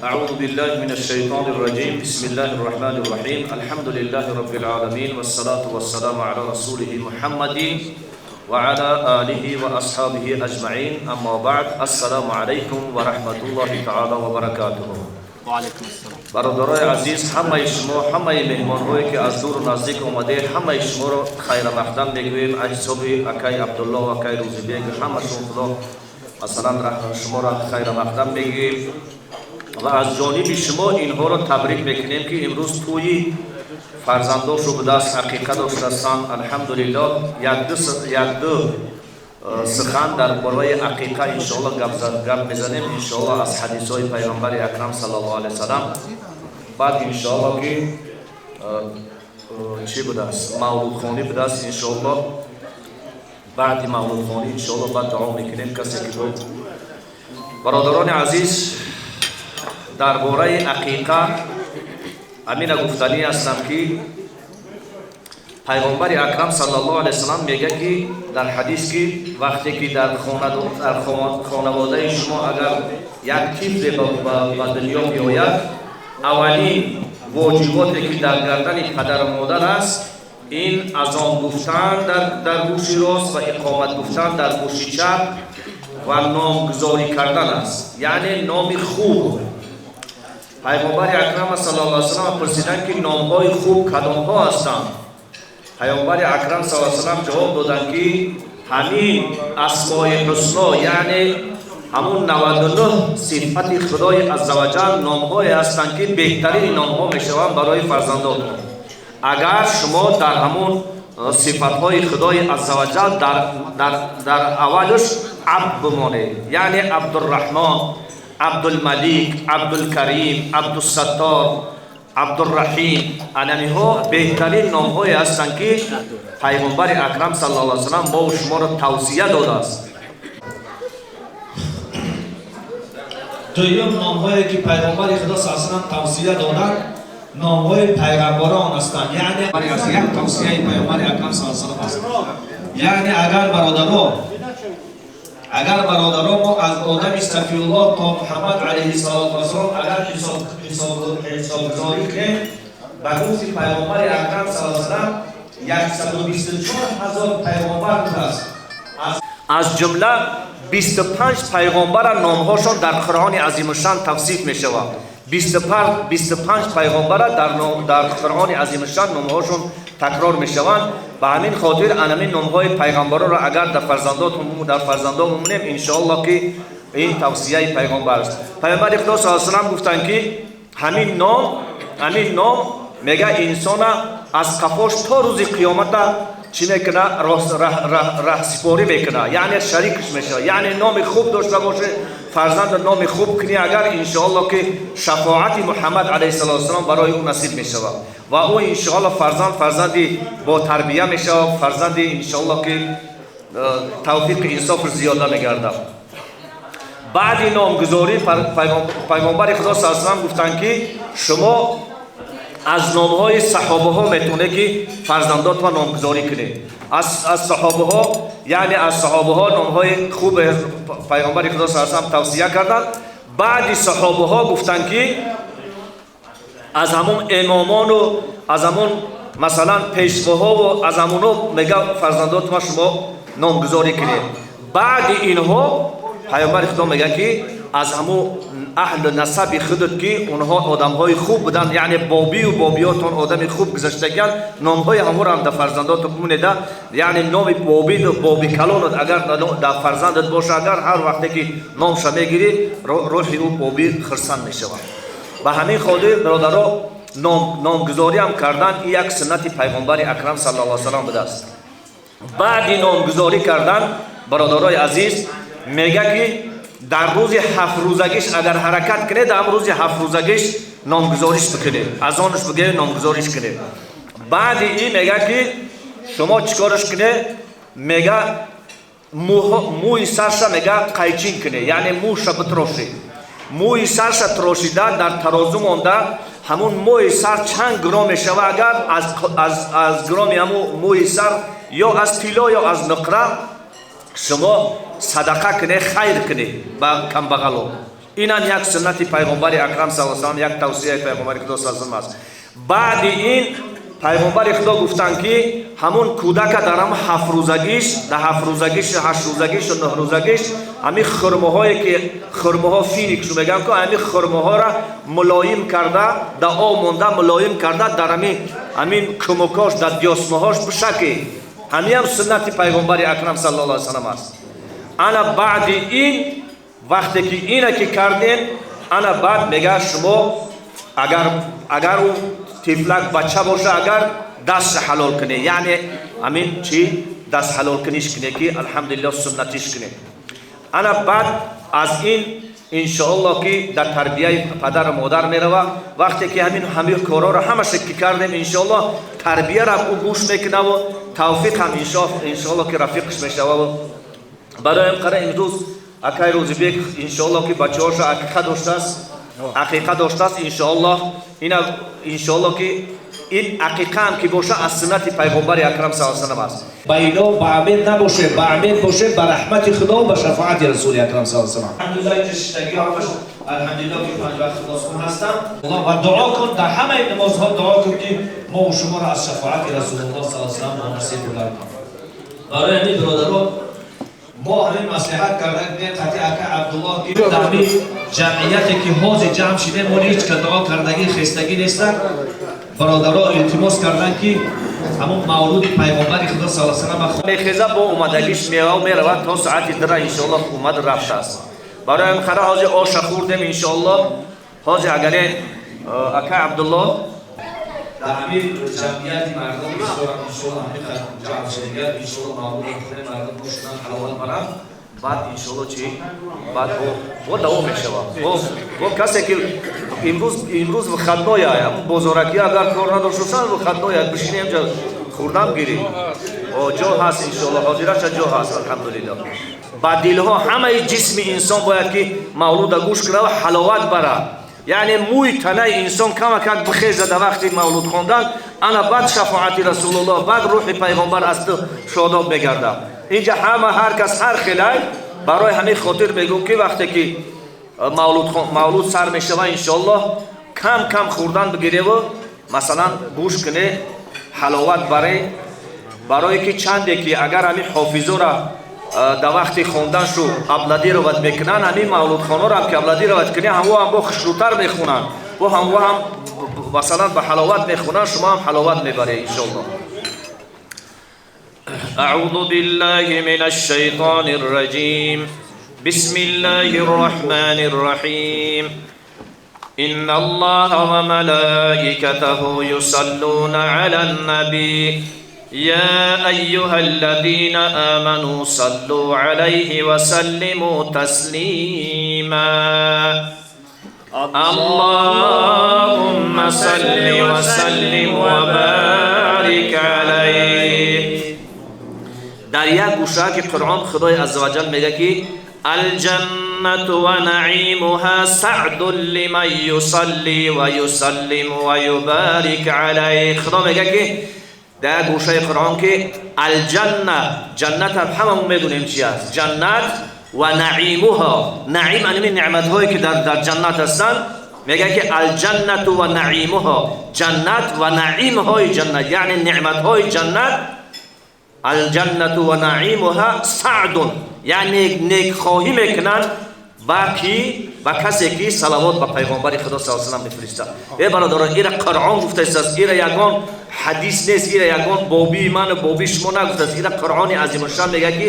أعوذ بالله من الشيطان الرجيم. بسم الله الرحمن الرحيم. الحمد لله رب العالمين، والصلاة والسلام على رسوله محمد وعلى آله وأصحابه أجمعين. أما بعد، السلام عليكم ورحمة الله تعالى وبركاته. وعليكم السلام. Бародарои азиз, ҳамаи шумо, ҳамаи меҳмонҳое, ки аз дуру наздик омадед, ҳамаи шуморо хайрамақдам мегӯем аз ҳисоби акай Абдулло ва акай Рӯзибек. Ҳамашон худо масалан шуморо хайрамақдам мегӯем ва аз ҷониби шумо инҳоро табрик мекунем, ки имрӯз тӯи фарзандошу будааст, ақиқа доштастанд. Алҳамдулиллоҳ. Якду сухан дар бораи ақиқа иншоалло гап мезанем, иншоалло, аз ҳадисҳои пайғамбари акрам саллаллоҳу алайҳи васалам. Баъд иншоалло ки чӣ будааст, мавлудхонӣ будааст. Иншоалло, баъди мавлудхонӣ иншоалло баъд дуо мекунем касе ки буд. Бародарони азиз, дар бораи ақиқа амина гуфтанӣ ҳастам, ки пайғомбари акрам саллаллоҳу алайҳи васалам мегӯяд, ки дар ҳадис, ки вақте ки дар хонаводаи шумо агар як тифле ба дунё биёяд, аввалин воҷиботе, ки дар гардани падару модар аст, ин азон гуфтан дар гӯши рост ва иқомат гуфтан дар гӯши чап ва номгузорӣ кардан аст, яъне номи хуб. Пайғомбари акрам саллаллоҳу алайҳи васалам пурсиданд, ки номҳои хуб кадомҳо ҳастанд? Пайғомбари акрам саллаллоҳу алайҳи васалам ҷавоб доданд, ки ҳамин асмои ҳусно, яъне ҳамун 99 сифати Худои аззаваҷал, номҳое ҳастанд, ки беҳтарини номҳо мешаванд барои фарзандотон, агар шумо дар ҳамун сифатҳои Худои аззаваҷал дар аввалш абд бимонед, яъне Абдурраҳмон, Абдулмалик, Абдулкарим, Абдусаттор, Абдурраҳим. Анамиҳо беҳтарин номҳое ҳастанд, ки пайғомбари акрам саллаллоҳу алайҳи васалам мову шуморо тавсия додааст. Дуюм, номҳое, ки пайғомбари Худо саллаллоҳу алайҳи васалам тавсия доданд, номҳои пайғамбарон ҳастанд. Яъне як тавсияи пайғамбари акрам саллаллоҳу алайҳи васалам аст. Яъне агар, бародаро, мо аз Одами Сафиуллоҳ то Муҳаммад алайҳиссалоту вассалом агар ҳисобгузорӣ кунем, ба гуфти пайғомбари акрам саллаллоҳу алайҳи васалам, 124 000 пайғомбар будааст. Аз ҷумла 25 пайғомбара номҳошон дар Қуръони азимушшан тавсиф мешавад. 25 пайғомбара дар Қуръони азимушшан номҳошон такрор мешаванд. Ба ҳамин хотир анамин номҳои пайғамбаронро агар дар фарзандо мемонем, иншоалло, ки ин тавсияи пайғомбар аст. Пайғамбари Худо саллаллоҳу алайҳи васалам гуфтанд, ки ҳамин ном мега инсона аз қафош то рӯзи қиёмата чӣ мекуна? Раҳсипорӣ мекуна, яъне шарикш мешавад. Яъне номи хуб дошта боше, фарзанда номи хуб кунӣ агар, иншоалло, ки шафоати Муҳаммад алайҳиссалоту вассалом барои ӯ насиб мешавад ва ӯ иншоалло фарзанди ботарбия мешавад, фарзанди иншоалло, ки тавфиқи инсоф зиёда мегардад. Баъди номгузорӣ пайғомбари Худо саллаллоҳу алайҳи васалам гуфтанд, ки шумо аз номҳои саҳобаҳо метавонед, ки фарзандотро номгузорӣ кунед аз саҳобаҳо, яъне аз саҳобаҳо номҳои хуб пайғомбари Худо саллаллоҳу алайҳи васалам тавсия карданд. Баъди саҳобаҳо гуфтанд, ки аз ҳамон имомону аз ҳамон масалан пешвоҳову аз ҳамоно мега фарзандотма шумо номгузорӣ кунед. Баъди инҳо пайғамбари Худо мегӯяд, ки аз ҳамун аҳлу насаби худат, ки онҳо одамҳои хуб буданд, яъне бобию бобиётон одами хуб гузаштагианд, номҳои ҳамонро ҳам дар фарзандотон бимонеда. Яъне номи бобиду боби калонат агар дар фарзандат боша, агар ҳар вақте ки номша мегирӣ, рӯҳи ӯ боби хирсанд мешавад. Ба ҳамин хотир, бародаро, номгузориам кардан ин як суннати пайғомбари акрам саллаллоҳу алайҳи васалам будааст. Баъди номгузорӣ кардан, бародарои азиз, мега, ки дар рӯзи ҳафтрӯзагиш агар ҳаракат кунед, дар рӯзи ҳафтрӯзагиш номгузориш бикунед, азонш бигӯед, номгузориш кунед. Баъди ин мега, ки шумо чӣ корш кунед? Мега, мӯи сарша мега қайчин кунед, яъне мӯша битрошед. Мӯи сарша трошида, дар тарозу монда, ҳамун мӯи сар чанд гром мешава, агар аз громи ҳамун мӯи сар ё аз тилло, ё аз нуқра шумо садақа кунед, хайр кунед ба камбағало. Инам як суннати пайғомбари акрам саллаллоҳу алайҳи васаллам, як тавсияи пайғомбари худо саллаллоҳу алайҳи васаллам аст. Баъди ин пайғомбари худо гуфтанд, ки ҳамун кӯдака дар ҳам ҳафтрӯзагиш, дар ҳафтрӯзагиш, ҳаштрӯзагишу нӯҳрӯзагиш ҳамин хурмоҳое ки хурмоҳо финикшу мегӯям, ки ҳамин хурмоҳоро мулоим карда, дар об монда мулоим карда, дар ҳамин кумукош, дар дёсмоҳош бишакӣ. Ҳамиам суннати пайғомбари акрам саллаллоҳу алайҳи васаллам аст. Ана баъди ин вақте ки ина ки кардем, ана баъд мега шумо агар ӯ тифлак бача боша, агар дастша ҳалол кунед, яъне ҳамин чи даст ҳалол куниш кунед, ки алҳамдулиллоҳ суннатиш кунед. Ана баъд аз ин иншоаллоҳ ки дар тарбияи падару модар мерава. Вақте ки ҳамин корҳоро ҳамаша ки кардем, иншоаллоҳ тарбиярам ӯ гӯш мекунаву тавфиқ ҳам иншоаллоҳ ки рафиқш мешававу. Барои ин қара имрӯз акай Рӯзибек иншоаллоҳ ки бачаҳоша ақиқа доштааст, ақиқа доштааст. Иншоаллоҳ ина иншоаллоҳ ки ин ақиқаам ки боша, аз суннати пайғомбари акрам саллаллоҳу алайҳи васаллам аст. Ба ино ба амед набоше, ба амед боше, ба раҳмати худо, ба шафоати расули акрам саллаллоҳу алайҳи васаллам. Алҳамдулиллоҳ, инҷа шиштагиҳо ҳамаш алҳамдулиллоҳ ки панҷ вақт намозхон ҳастам ва дуо кун, дар ҳамаи намозҳо дуо кун, ки мо ва шуморо аз шафоати расулуллоҳ саллаллоҳу алайҳи васаллам насиб гардон. Барои ҳамин, бародаро, мо ҳамин маслиҳат карда будем қати ака Абдуллоҳ, ки дар ҳамин ҷамъияте ки ҳозир ҷамъ шидем, мо ҳеҷ ка дуо кардагӣ хестагӣ нестанд. Бародаро илтимос карданд, ки ҳамон мавлуди пайғомбари худо саллаллоҳу алайҳи васаллам Мехеза, бо омадагиш мева меравад то соати 2. Иншоаллоҳ омад рафтааст. Барои ҳамин қара ҳозир оша хӯрдем. Иншоаллоҳ ҳозир агаре ака Абдуллоҳ Дар ҳамин ҷамъияти мардум бисёрам, иншоаллоҳ ҳамин ҷамъ шудагият, иншоаллоҳ мавлуд хӯрем, мардум гӯш кунанд, ҳаловат баранд. Баъд иншоаллоҳ чи баъд бо давом мешавад. Бо касе ки имрӯз выходной я, бозоракӣ агар кор надошта бошанд, выходной я, бишинем ҷа хӯрдам гирӣ, ҷо ҳаст. Иншоаллоҳ ҳозираша ҷо ҳаст, алҳамдулиллоҳ. Ба дилҳо ҳамаи ҷисми инсон бояд ки мавлуда гӯш кунад ва ҳаловат барад, яъне мӯи танаи инсон камакак бихеза дар вақти мавлуд хондан. Ана баъд шафоати расулуллоҳ, баъд рӯҳи пайғомбар аз ту шодоб мегардад. Инҷа ҳама ҳар кас ҳар хелай. Барои ҳамин хотир мегӯм, ки вақте ки мавлуд сар мешава, иншоаллоҳ кам кам хӯрдан бигиреву масалан гӯш куне, ҳаловат баре. Барое ки чанде ки агар ҳамин ҳофизора дар вақти хонданшу аплодировать мекунанд, ҳамин мавлудхоноро ҳам ки аплодировать кунӣ, ҳамво ҳам бо хушрӯтар мехонанд, бо ҳамво ҳам масалан ба ҳаловат мехонанд, шумо ҳам ҳаловат мебаред иншоаллоҳ. أعوذ بالله من الشيطان الرجيم. بسم الله الرحمن الرحيم. إن الله وملائكته يصلون على النبي يا أيها الذين آمنوا صلوا عليه وسلموا تسليما. اللهم صل وسلم وبارك عليه. Дар як гӯша ки Қуръон Худои аззаваҷал мега, ки الجنة ونعيمها سعد لمن يصلي ويسلم ويبارك عليه. Худо мега, ки дар як гӯшаи Қуръон, ки الجنة, ҷаннат ҳам ҳамамон медонем чи аст. ҷаннат ونعيمها, наим аними неъматҳое ки дар ҷаннат ҳастанд. Мега, ки الجنة ونعيمها, ҷаннат ва наимҳои ҷаннат, яъне неъматҳои ҷаннат. الجنة ونعيمها سعد, яъне некхоҳӣ мекунанд ба ки? Ба касе ки салавот ба пайғомбари худо с салам мефиристад. Э бародарон, ира Қуръон гуфтааст, ира ягон ҳадис нест, ира ягон бобии ману бобии шумо нагуфтааст. Ира Қуръони азимушшан мега, ки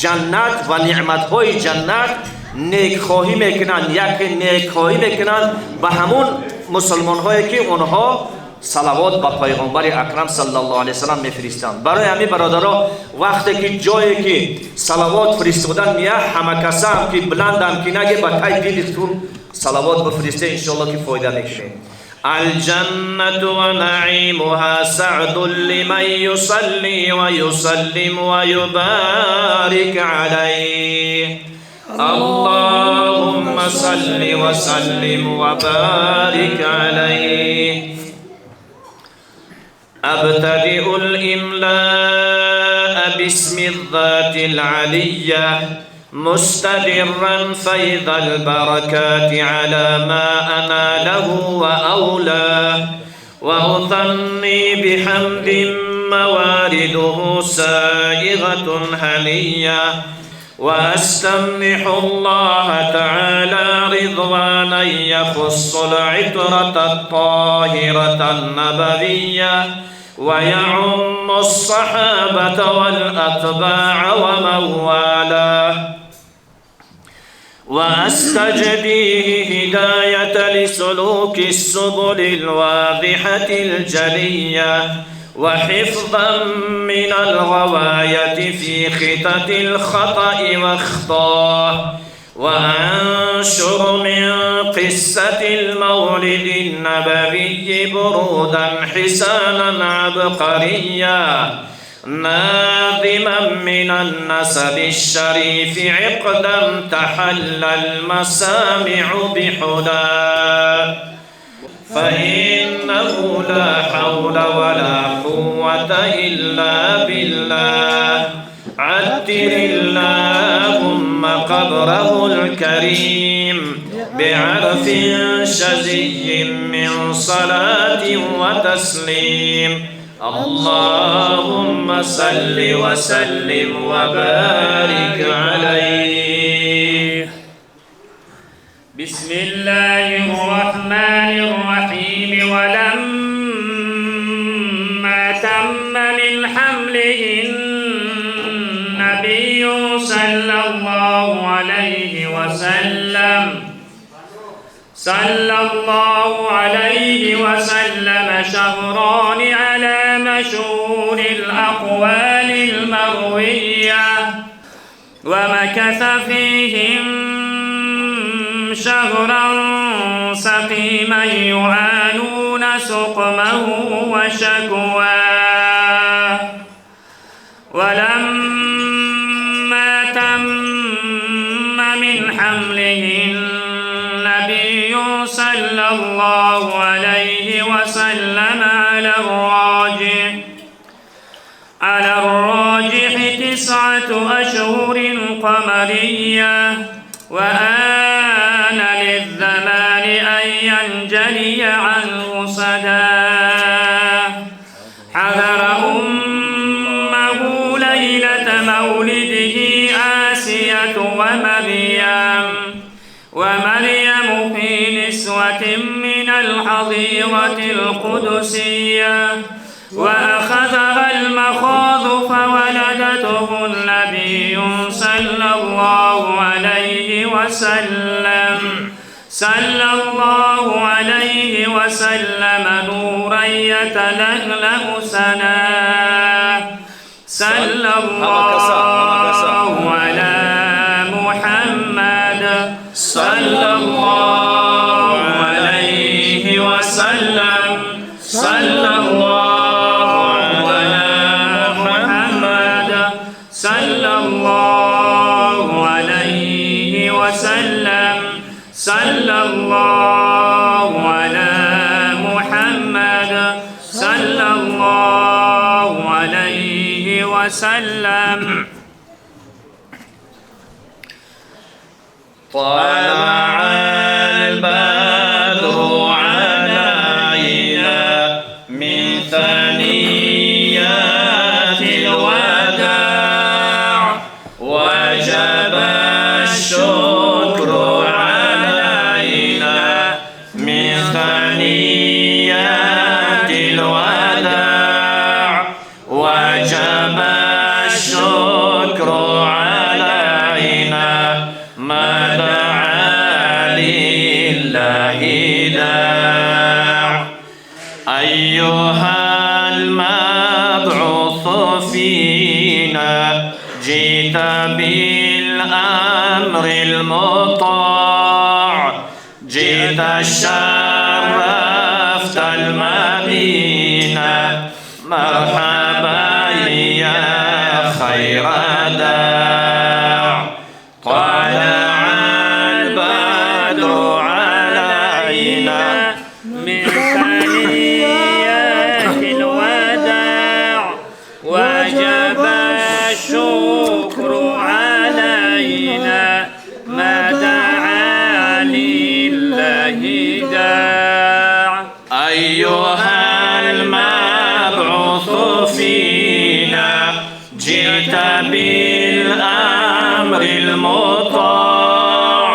ҷаннат ва неъматҳои ҷаннат некхоҳӣ мекунанд, яке некхоҳӣ мекунанд ба ҳамун мусулмонҳое, ки онҳо салавот ба пайғомбари акрам саллаллоҳу алайҳи васаллам мефиристанд. Барои ҳамин, бародаро, вақте ки ҷое ки салавот фиристодан мея, ҳама касаам ки биландам ки наге, ба тай дилитун салавот бифиристе, иншоалло ки фоида мекунед. الجنة ونعيمها سعد لمن يصلي ويسلم ويبارك عليه. اللهم صل وسلم وبارك عليه. أبتدئ الإملاء باسم الذات العلية. مستدرا فيض البركات على ما أناله وأولاه، وأثني بحمد موارده سائغة هنية، وأستمنح الله تعالى رضوانا يخص العطرة الطاهرة النبوية ويعم الصحابة والأتباع ومن والاه، وأستجديه هداية لسلوك السبل الواضحة الجلية، وحفظا من الغواية في خطط الخطأ واخطاه، وأنشر من قصة المولد النبوي برودا حسانا عبقريا ناظما من النسب الشريف عقدا تحلى المسامع بحلاه، فإنه لا حول ولا قوة إلا بالله. عطر اللهم قبره الكريم بعرف شزي من صلاة وتسليم. اللهم صل وسلم وبارك عليه. بسم الله الرحمن الرحيم. ولما تم من حمله النبي صلى الله عليه وسلم شهران على مشهور الأقوال المروية، ومكث فيهم شهرا سقيما يعانون سقمه وشكواه. ولما تم من حمله النبي صلى الله عليه وسلم على الراجح 9 أشهر قمرية، وآن للزمان أن ينجلي عنه صداه. حذر أمه ليلة مولده آسية ومريم في نسوة من الحظيرة القدسية، وأخذها المخاض فولدته النبي صلى الله عليه وسلم نورا يتلألأ سناه. صلى الله على محمد صلى الله عليه وسلم. صلى الله على محمد صلى الله عليه وسلم. صلى الله على محمد صلى الله عليه وسلم. طلع البدر علينا من ثنيات الوداع، وجب الشكر علينا من ثنيات الوداع، وجب الشكر علينا ما دعا لله داع. أيها المبعوث فينا جئت بالأمر المطاع، جئت شرفت المدينة، مرحبا يا خير داع. طلع البدر علينا من ثنيات الوداع، وجب الشكر علينا داع. أيها المبعوث فينا جئت بالأمر المطاع،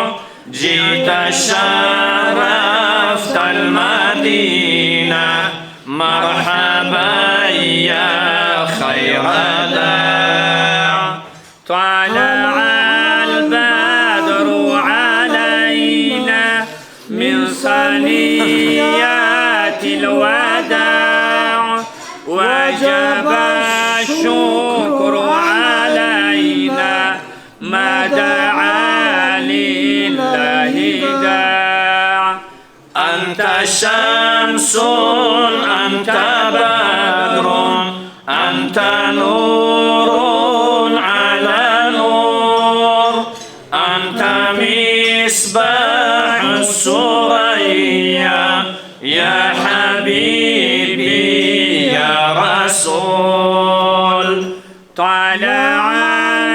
جئت شرفت المدينة، مرحبا يا خير داع. طلع البدر علينا من صنيات الوداع، وجب الشكر علينا ما دعا لله داع. أنت شمس، أنت بدر، أنت نور على نور، أنت مصباح الثريا يا حبيبي يا رسول. طلع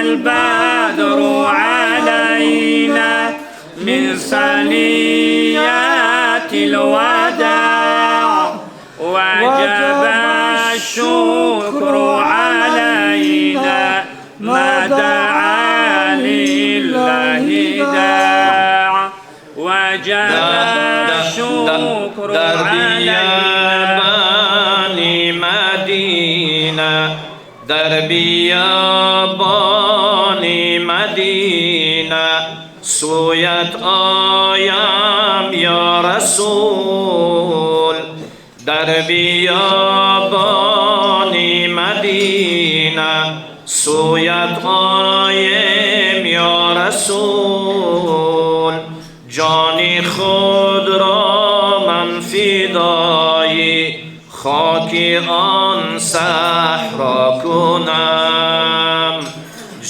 البدر علينا من صنيات الوداع، وجب الشكر علينا ما دعا لله داع. وجب الشكر در علينا بیابان مدینه، در بیابان مدینه سویت آیم یا رسول، در بیابان مدینه سویت آیم یا رسول. جان خود را من فدای خاک آن صحرا کنم،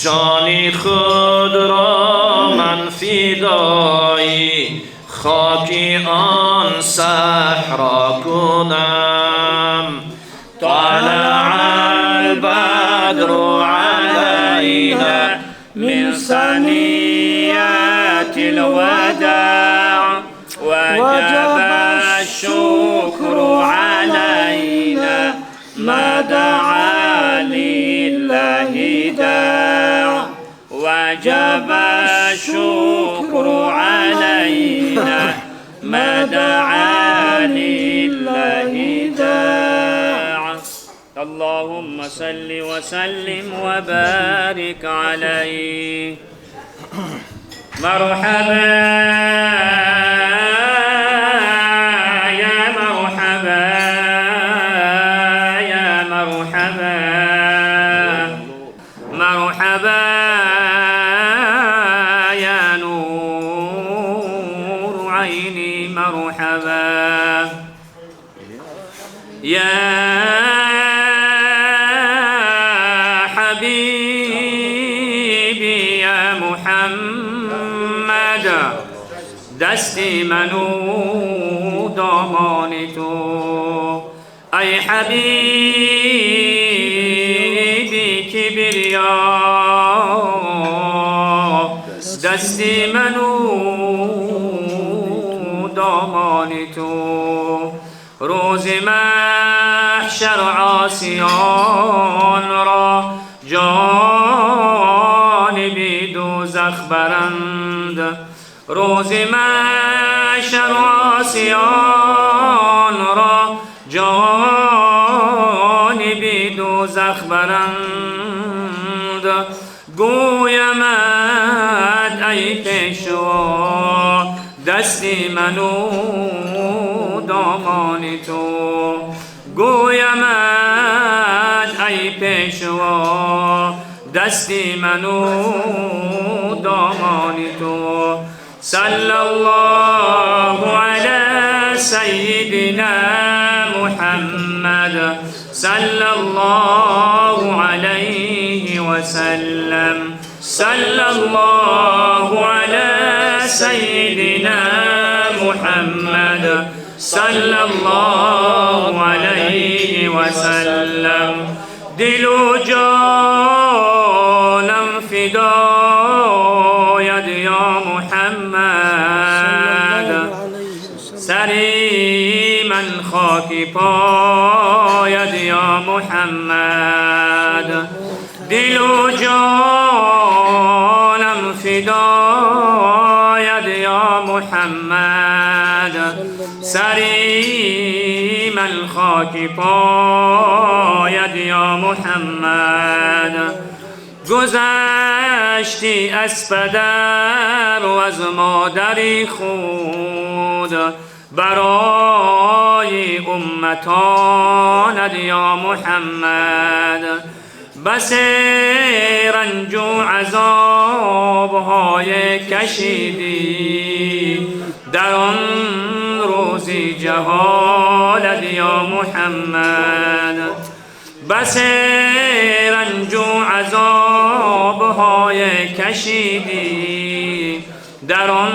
جان خود را من فدای خاک آن صحرا کنم. طلع البدر علينا من صنيات الوداع، وجب الشكر علينا ما دعا لله داع. وجب الشكر علينا ما دعا لله داع. اللهم صل وسلم وبارك عليه. مرحبا يا مرحبا يا مرحبا، مرحبا يا نور عيني، مرحبا يا حبيبي يا محمد، دستی منو دامان تو، ای حبیبی کبریا، دستی منو دامان تو. روز محشر عاصیان را جانب دوزخ برند، روز محشر عاصیان را جانب دوزخ برند. گویمت ای پیشوا دستی منو دامان تو، گویمت ای پیشوا دستی منو دامان تو. صلی الله علی سیدنا محمد صلی الله علیه وسلم. صلی الله علی سیدنا محمد صلی الله علیه وسلم. دل و جانم فدایت یا محمد. سری من خاک پاید یا محمد دل و جانم فداید یا محمد سری من خاک پاید یا محمد گذشتی از پدر و از مادری خود برای امتانت یا محمد بس رنج و عذابهای کشیدی در آن روزی جهالت یا محمد بس رنج و عذابهای کشیدی در آن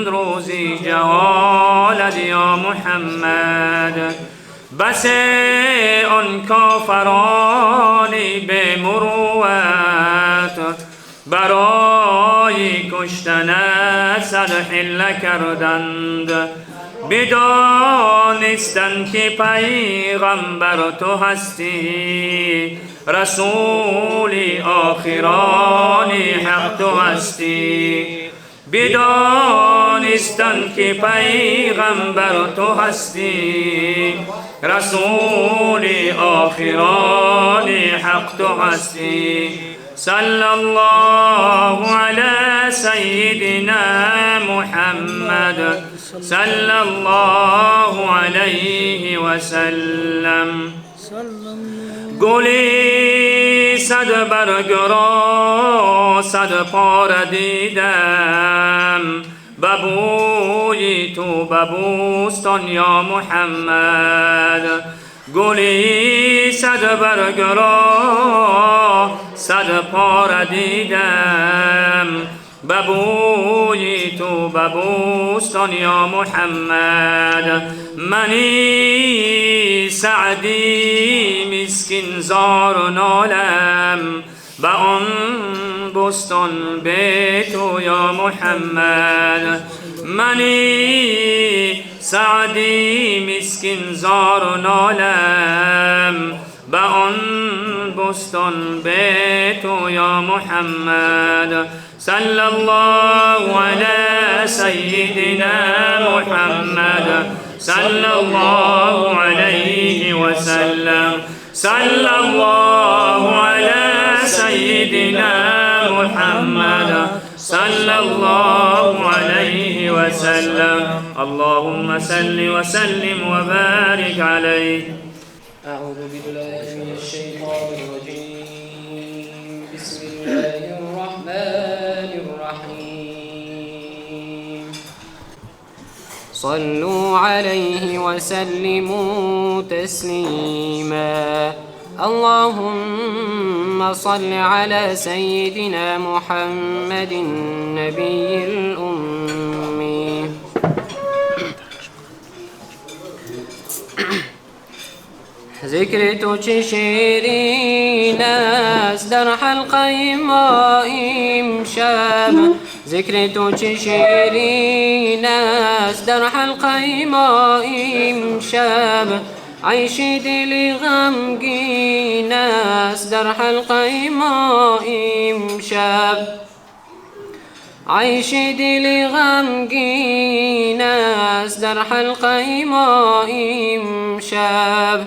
روزی جهالت یا محمد بس آن کافرانی به مروت برای کشتنت صد حیله کردند بدانستند که پیغمبر تو هستی رسول آخران حق تو هستی بدانستند که پیغمبر تو هستی رسول آخران حق تو هستی صلی الله علی سیدنا محمد صلی الله علیه وسلم گلی صد برگ را صد پاره دیدم ببوی تو ببوستان یا محمد گلی صد برگ را صد پاره دیدم ببوی تو ببوستان یا محمد منی سعدی مسکین زار و نالم به آن بستان به تو یا محمد منی سعدی مسکین زار و نالم به آن بستان به تو یا محمد صلی الله علی سیدنا محمد صلی الله علیه وسلم صلی الله علی سیدنا محمد صلی الله علیه وسلم اللهم صل وسلم وبارك عليه. أعوذ بالله من الشيطان الرجيم. بسم الله الرحمن الرحيم. صلوا عليه وسلموا تسليما. اللهم صل على سيدنا محمد النبي الأمي. ذکر تو چه شیرین است در حلقه ما امشب، ذکر تو چه شیرین است در حلقه ما امشب، عیش دل غمگین است در حلقه ما امشب، عیش دل غمگین است در حلقه ما امشب.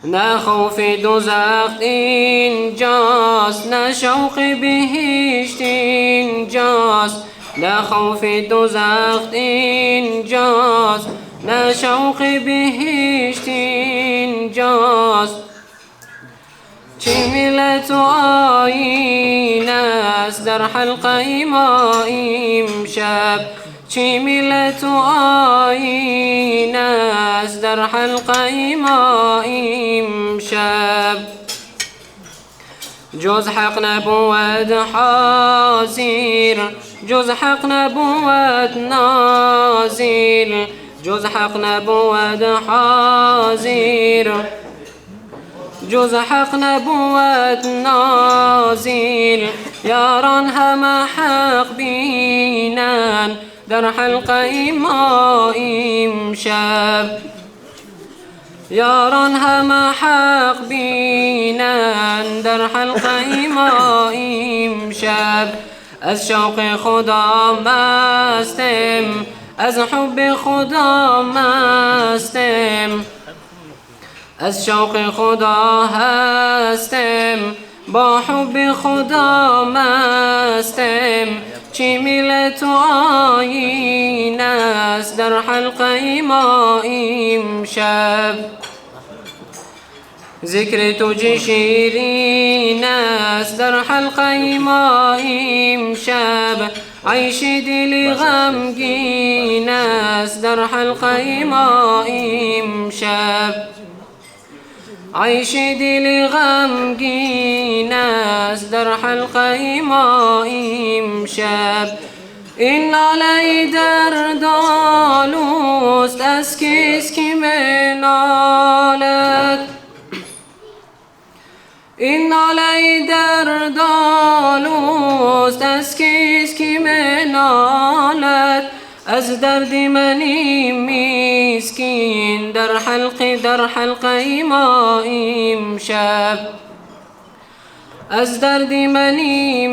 نه خوف دوزخ اینجاست، نه شوق بهشت اینجاست، نه خوف دوزخ اینجاست، نه شوق بهشت اینجاست. چه ملت و آیین است در حلقه ما امشب، چه ملت و آیین است در حلقه ما امشب. جز حق نبود حاضر، جز حق نبود نازل، جز حق نبود حاضر، جز حق نبود نازل. یاران همه حق بینن، در حلقه ما امشب. یاران همه حق بینند در حلقه ما امشب. از شوق خدا مستم، از حب خدا مستم، از شوق خدا هستم، با حب خدا مستم. چی میل تو آیین است در حلقه ما امشب. ذکر تو چه شیرین است در حلقه ما امشب. عیش دل غمگین است در حلقه ما امشب. عیش دل غمگین است در حلقه ما امشب. این علی درد آلوست از کس که منالد. این علی درد آلوست از کس که منالد. از درد منی مسکین در حلقه در حلقه ما امشب. از درد منی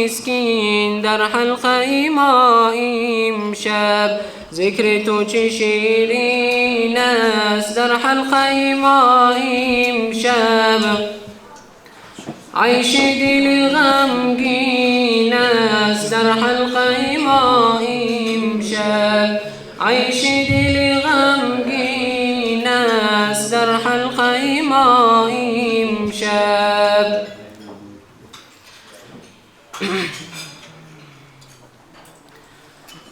مسکین در حلقه ما امشب. ذکر تو چه شیرین است در حلقه ما امشب. عیش دل غمگین است در حلقه ما امشب. عیش دل غمگین است در حلقه ما امشب.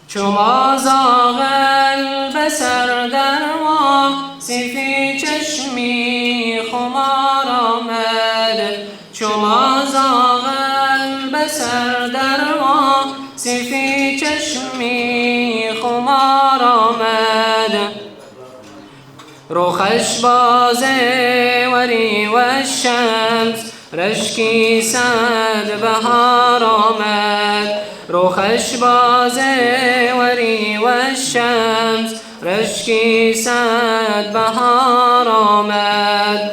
چو ما زاغ البصر در ما سفی چشمی خمار آمد. چو ما زاغ البصر در ما سفی چشمی خمار آمد. رخش باز وری و الشمس رشکی صد بهار آمد. رخش باز وری و الشمس رشکی صد بهار آمد.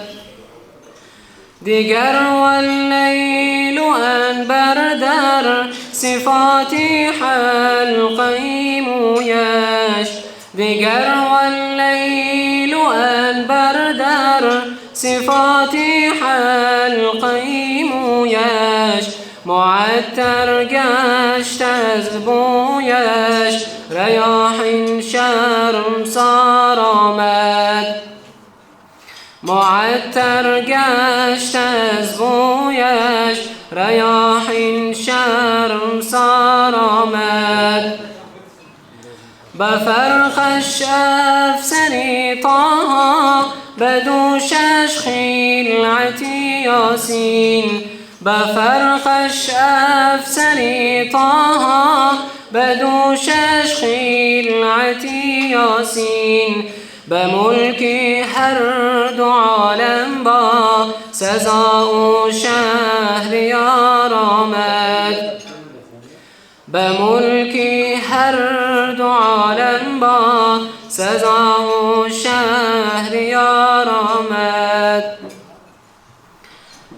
دیگر واللیل انبر در صفات حلقه مویش. دیگر واللیل انبر در صفات حلقه مویش. معطر گشت از بویش ریاحین شرمسار آمد. معطر گشت از بویش ریاحین شرمسار آمد. بفرخش افسری طه بدوشش خلعتی یاسین. بفرخش افسری طه بدوشش خلعتی یاسین. بملک هر دو عالم با سزا و شهریار آمد. بملک هر دو عالم با سزا و شهریار آمد.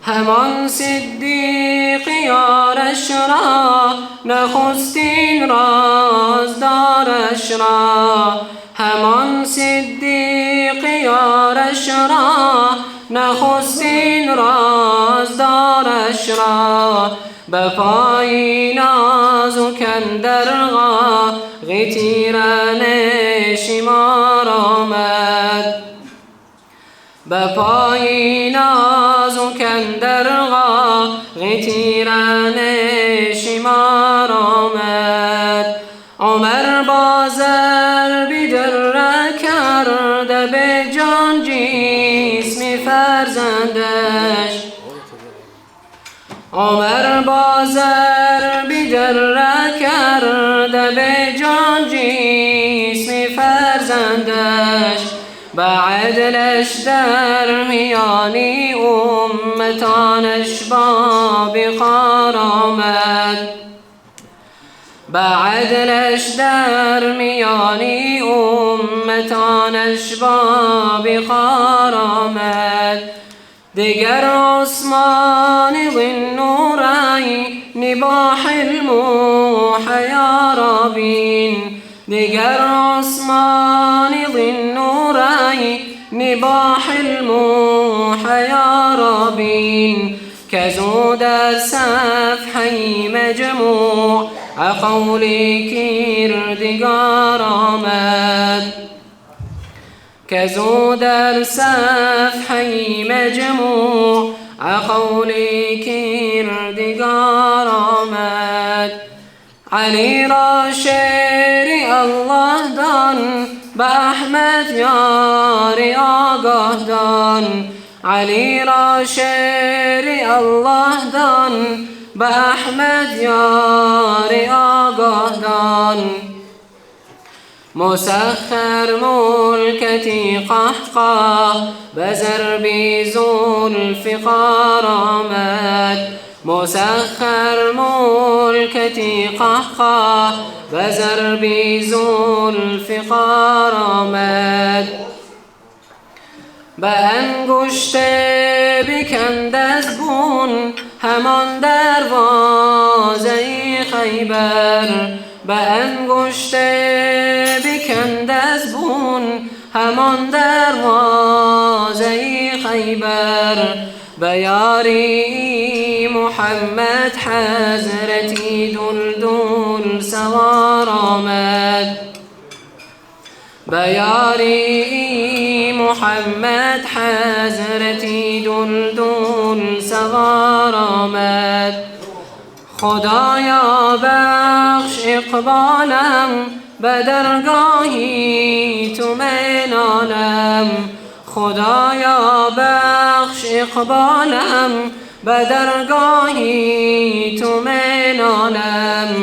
همان صدیق یارش را نخستین رازدارش را. همان صدیق یارش را نخستین رازدارش را. به پای ناز و کندرغا غتیرن شمار آمد. به پای ناز و کندرغا غتیرن شمار آمد. عمر با ضربی دره کرده به جان جسم فرزندش. عمر با ضربی دره کرده به جان جسم فرزندش. به عدلش در میانی امتانش با بقار آمد. به عدلش در میانی امتانش با خار آمد. دیگر عثمان ذی النورین با حلم و حیا را بین. دیگر عثمان ذی النورین با حلم و حیا را بین. کزو در صفحه مجموع قول کردگار آمد. کزو در صفحه مجموع قول کردگار آمد. علی را شعر الله دان، به احمد یاری آگاه دان. علی را شعر الله دان، به احمد یاری آگاه دان. مسخر ملکتی قهقه به ضرب ذوالفقار آمد. مسخر ملکتی قهقه به ضرب ذوالفقار آمد. به انگشت بکند از بون همان دروازه خیبر. به انگشت بکند از بون همان دروازه خیبر. به یاری محمد حضرتی دلدل سوار آمد. به یاری محمد حضرتی دلدل سوار آمد. خدایا بخش اقبالم به درگاهی تو منالم. خدایا بخش اقبالم به درگاهی تو منالم.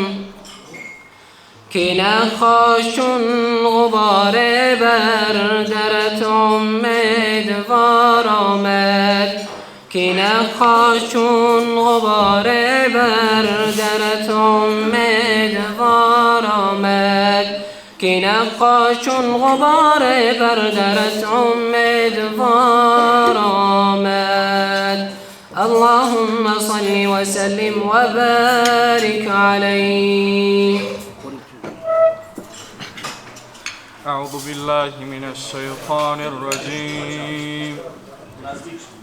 که نخواست چون غبار بر درت امیدوار آمد. که نخواست چون غبار بر درت امیدوار آمد. که نخواست چون غبار بر درت امیدوار آمد. اللهم صل وسلم وبارك عليه. أعوذ بالله من الشيطان الرجيم.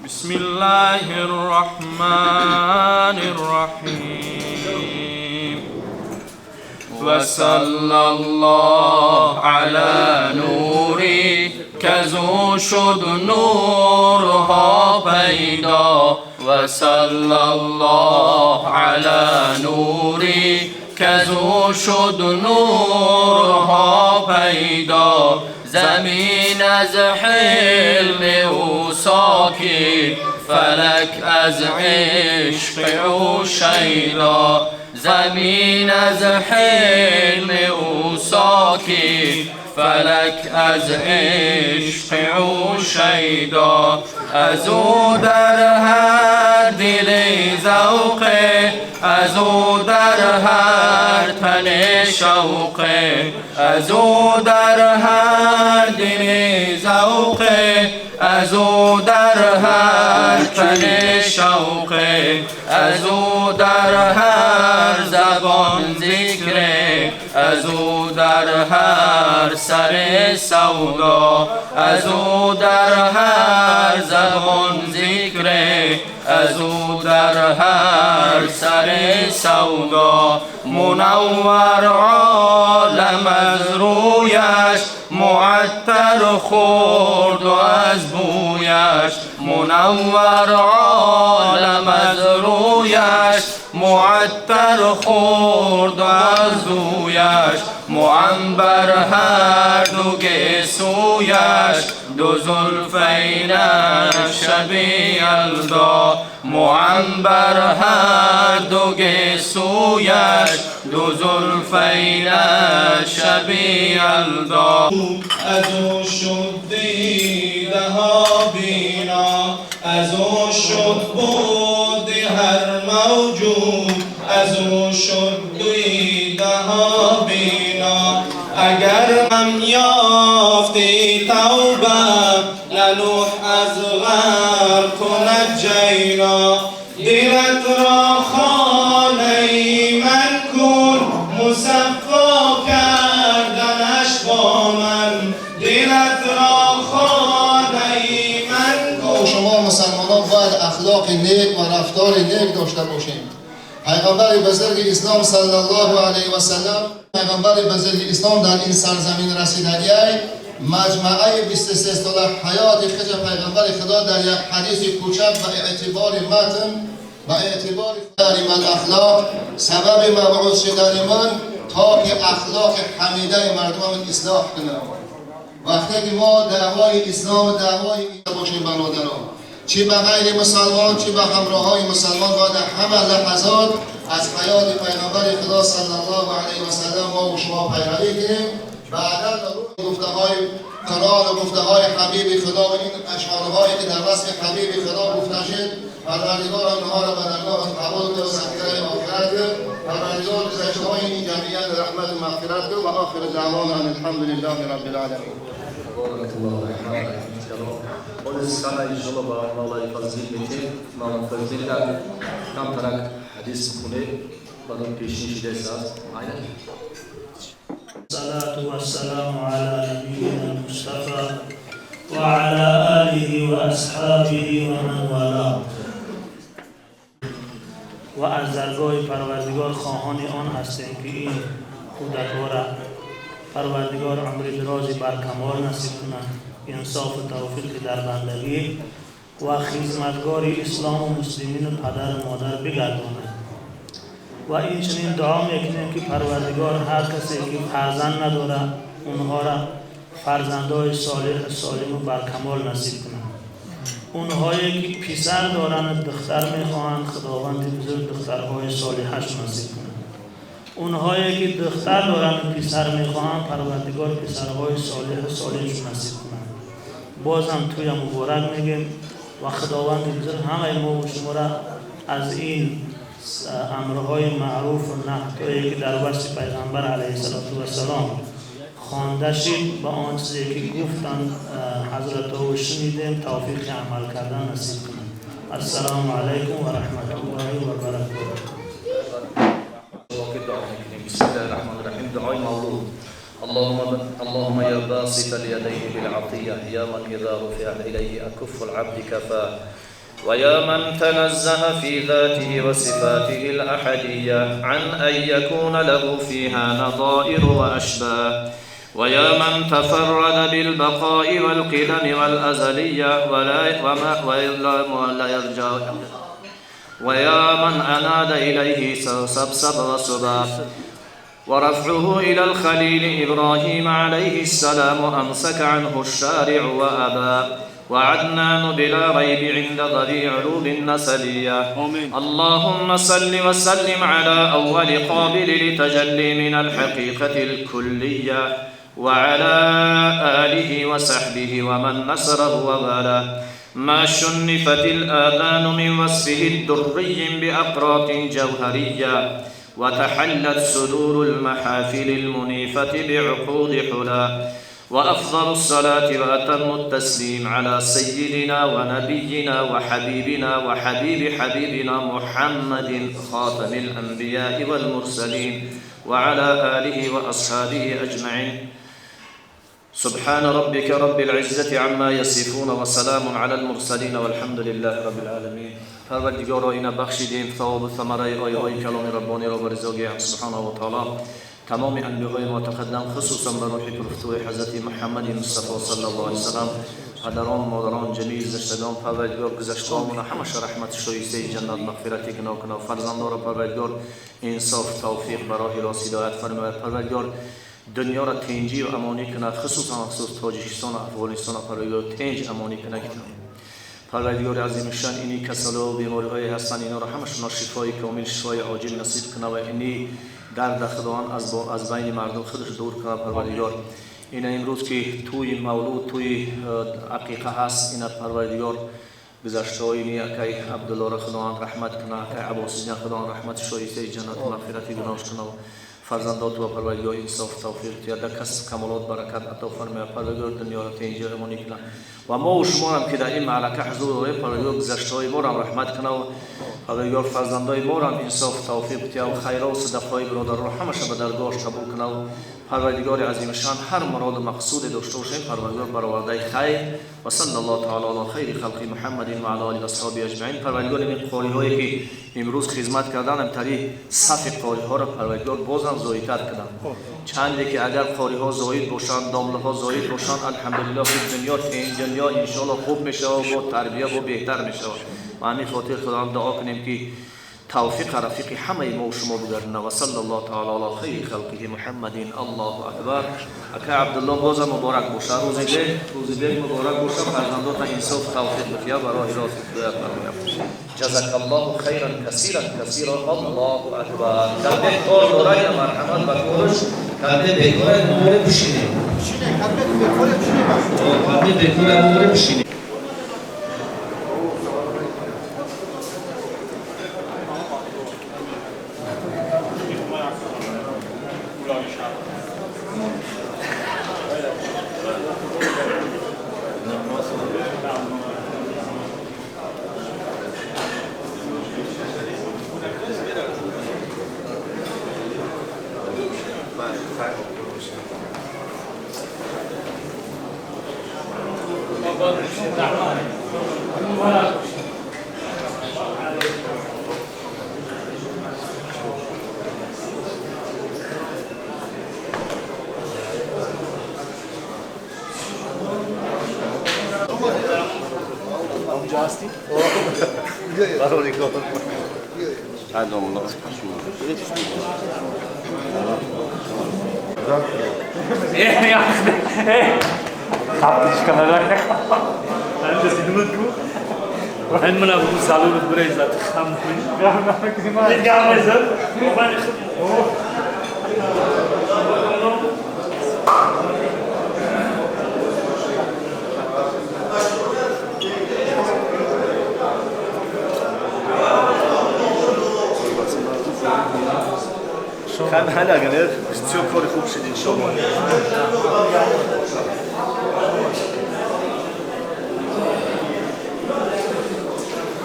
بسم الله الرحمن الرحيم. وصلى الله على نوری کزو شد نورها پیدا. وصلى الله على نوری کزو شد نورها پیدا. زمین از حلم او ساکن، فلک از عشق او شیدا. زمین از حلم او ساکن، فلک از عشق او شیدا. از او در هر دل ذوق، از او در هر تن شوق. از او در هر دل ذوق، از او در هر تن شوق. از او در هر زبان ذکر، از او در هر سر سودا. از او در هر زبان ذکر، از او در هر سر سودا. منور عالم از رویش، معطر خورد و از بویش. منور عالم از رویش، معطر خورد و از رویش. معنبر هر دو گیسویش، دو زلفینش شب یلدا. معنبر هر دو گیسویش، دو زلفینش شب یلدا. از او شد دیده ها بینا، از او شد بود هر موجود. از او شد دیده ها بینا اگر هم یافتی توبه لنوح از غرق نجینا دلت را خانه من کن مصفا کردنش با من دلت را خانه من کن. شما مسلمانان باید اخلاق نیک و رفتار نیک داشته باشیم. پیغمبر بزرگ اسلام صلی الله علیه و سلم، پیغمبر بزرگ اسلام در این سرزمین رسیدگی مجمعه 23 ساله حیات خود پیغمبر خدا در یک حدیث کوچک و اعتبار متن و اعتبار من اخلاق سبب مبعوث شدن من تا که اخلاق حمیده مردم اصلاح کنم. وقتی که ما دعوای اسلام و دعوای باشیم برادران، چی به غیر مسلمان چی به همراه های مسلمان، باید همه لحظات از حیات پیغمبر خدا صلی الله علیه و سلم ما و شما پیروی کنیم. بعدا گفته های قرآن و گفته های حبیب خدا و این اشعارهایی که در وصف حبیب خدا گفته شد، پروردگار آنها را به درگاه قبول کن و ذخیره آخرت کن. پروردگار گذشته های این جمعیت رحمت و مغفرت کن. و آخر دعوانا ان الحمد لله رب العالمین. بارك الله فيك. انشالله با مولای فضیل میتیم مولای فضیل کم ترک حدیث خونه بعدم پیشین شده است. الصلاة والسلام على نبينا المصطفى وعلى آله وأصحابه ومن والاه. و از درگاه پروردگار خواهان آن هستیم که این کودک‌ها را پروردگار عمر درازی بر کمال نصیب کند، انصاف و توفیق در بندگی و خدمتگار اسلام و مسلمین و پدر و مادر بگرداند. و این چنین دعا میکنیم که پروردگار هر کسی که فرزند نداره اونها را فرزندهای صالح سالم و برکمال نصیب کند. اونهایی که پسر دارند دختر میخواهند خداوند بزرگ دخترهای صالحش نصیب کند. اونهایی که دختر دارند پسر میخواهند پروردگار پسرهای صالح سالمش نصیب کند. بازم توی مبارک میگیم و خداوند بزرگ همه ما و شما را از این امرهای معروف و نهی‌هایی که در وصف پیغمبر علیه السلام خوانده شد با آن چیزی که گفتن حضرت او شنیدیم توفیق عمل کردن نصیب کنند. السلام علیکم و رحمت الله و برکاته. بسم الله الرحمن الرحیم. دعای مولود. اللهم يا باسط اليدين بالعطية يا من إذا رفعت إليه أكف العبد كفاه ويا من تنزه في ذاته وصفاته الأحدية عن أن يكون له فيها نظائر وأشباه ويا من تفرد بالبقاء والقدم والأزلية ولا يرجع ويا من أناد إليه سبسب وسبا ورفعه إلى الخليل إبراهيم عليه السلام أمسك عنه الشارع وأبى وعدنان بلا ريب عند ضريع علوم النسلية. آمين. اللهم صل وسلم على أول قابل لتجلي من الحقيقة الكلية وعلى آله وصحبه ومن نصره ووالاه. ما شنفت الآذان من وصفه الدري بأقراط جوهرية وتحلت صدور المحافل المنيفة بعقود حلا. وأفضل الصلاة وأتم التسليم على سيدنا ونبينا وحبيبنا وحبيب حبيبنا محمد خاتم الأنبياء والمرسلين وعلى آله وأصحابه أجمعين. سبحان ربك رب العزة عما يصفون وسلام على المرسلين والحمد لله رب العالمين. پروردگارا اینا بخشیدیم ثواب و ثمره آیه های کلام ربانی را بر رضای سبحانه و تعالی تمام انبیاء ما تقدم خصوصا بر روح پرفتوح حضرت محمد مصطفی صلی الله علیه و سلم، پدران مادران جمیع گذشتگان پروردگار گذشتگان همش رحمت شایسته جنت مغفرت گناه کنا فرزندان را پروردگار انصاف توفیق برای راست هدایت فرماید. پروردگار دنیا را تنجی و امانی کنه، خصوصا خصوص تاجیکستان و افغانستان پروردگار تنج امانی کنه. پروردگار عظیم شان اینی کسال و بیماری های هستن اینا را همشون شفای کامل شفای عاجل نصیب کنه و اینی درد خداوند از بین مردم خودش دور کنه. پروردگار اینا امروز که توی مولود توی عقیقه هست اینا پروردگار گذشته های اینی اکای عبدالله را خداوند رحمت کنه، اکای عباس جان خداوند رحمت شایسته جنت مغفرت گناهش کنه، Фарзандот ва Парвардигор инсоф тавфиқ диҳад, дар касб камолот баракат ато фармояд. Парвардигор дунёро тинҷ амонӣ кунад ва мо ва шумоам ки дар ин маърака ҳузур дорем, Парвардигор гузаштаҳои моро раҳмат кунад ва Парвардигор фарзандои моро инсоф тавфиқ диҳад ва хайрот ва садақаҳои бародаронро ҳамаша ба даргоҳаш қабул кунад ва Парвардигори азимшан ҳар муроду мақсуде дошта бошем, Парвардигор баровардаи хайр. Ва саллаллоҳу таъала ала хайри халқи Муҳаммадин ва ала олиҳи ва асҳобиҳи аҷмаин. Парвардигор ин қориҳое ки имрӯз хизмат кардан, ҳамтари сафи қориҳоро Парвардигор бозам зоидтар кунад. Чанде ки агар қориҳо зоид бошанд, домлаҳо зоид бошанд, алҳамдулиллоҳ ки дунё ин дунё иншоаллоҳ хуб мешавад, бо тарбия бо беҳтар мешавад. Ва ҳамин хотир Худованд дуо кунем ки توفیق رفیق همه ما و شما بگردونه. و صلی الله تعالی علی خیر خلقه محمد. الله اکبر. اکا عبدالله بازم مبارک باشه، روزی بیگ مبارک باشه، فرزندات انصاف توفیق بتیا برای راست خدایت فرماید. جزاک الله خیرا کثیرا کثیرا. الله اکبر. کلمه کار داره مرحمت با کارش کلمه بیکار مورد بشینه. کلمه بیکار بشینه. کلمه بیکار مورد بشینه.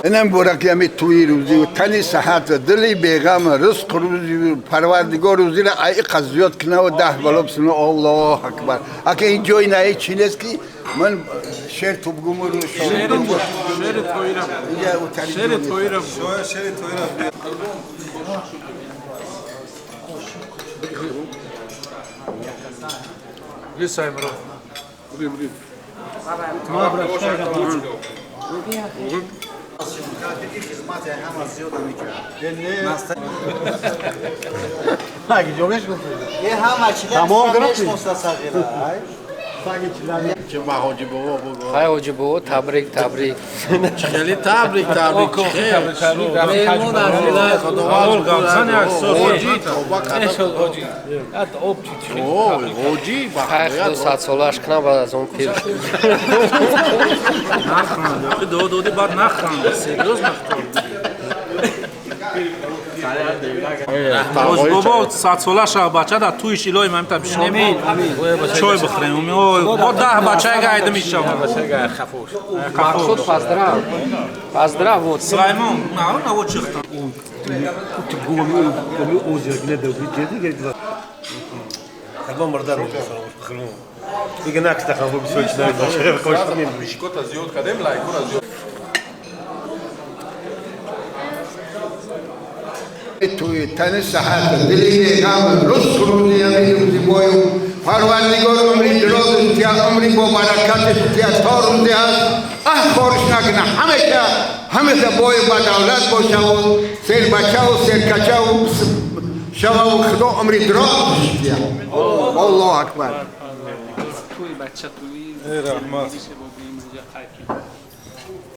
اینم برکیمی توی روزی و تنی صحت و دلی بیغم رزق روزی و پروردگار روزی را ای قضیات کنه و ده بالا بسنه. الله اکبر. اگه این جای نه چی نیست که من شعر تو بگم رو شعر تویرم شعر تویرم شعر تویرم. Хай ҳоҷи бобо, табрик, табрик. Хеле табрик, табрик. Хай худо садсолааш кунам, баъд аз он пир. Наханд, доди баъд наханд, серьёз наханд. Бобо садсола шава, бача дар туиш илоҳи ма мета бишинем, чой бихӯрем. Бо 10 бачаи гайда мешавам. Мақсуд поздрав. Поздрав вот. Сулаймон, наво чихта. توی تن صحت دلی بیغم رزق روزی همین روزی بایو پروردگار عمری دراز تیا عمری با برکت تیا تا روزی هست اه خارش نکنه همیشه همیشه بای با دولت باشه و سر بچه و سر کچه و شوه و خدا عمری دراز تیا. الله اکبر. توی بچه توی رحمت.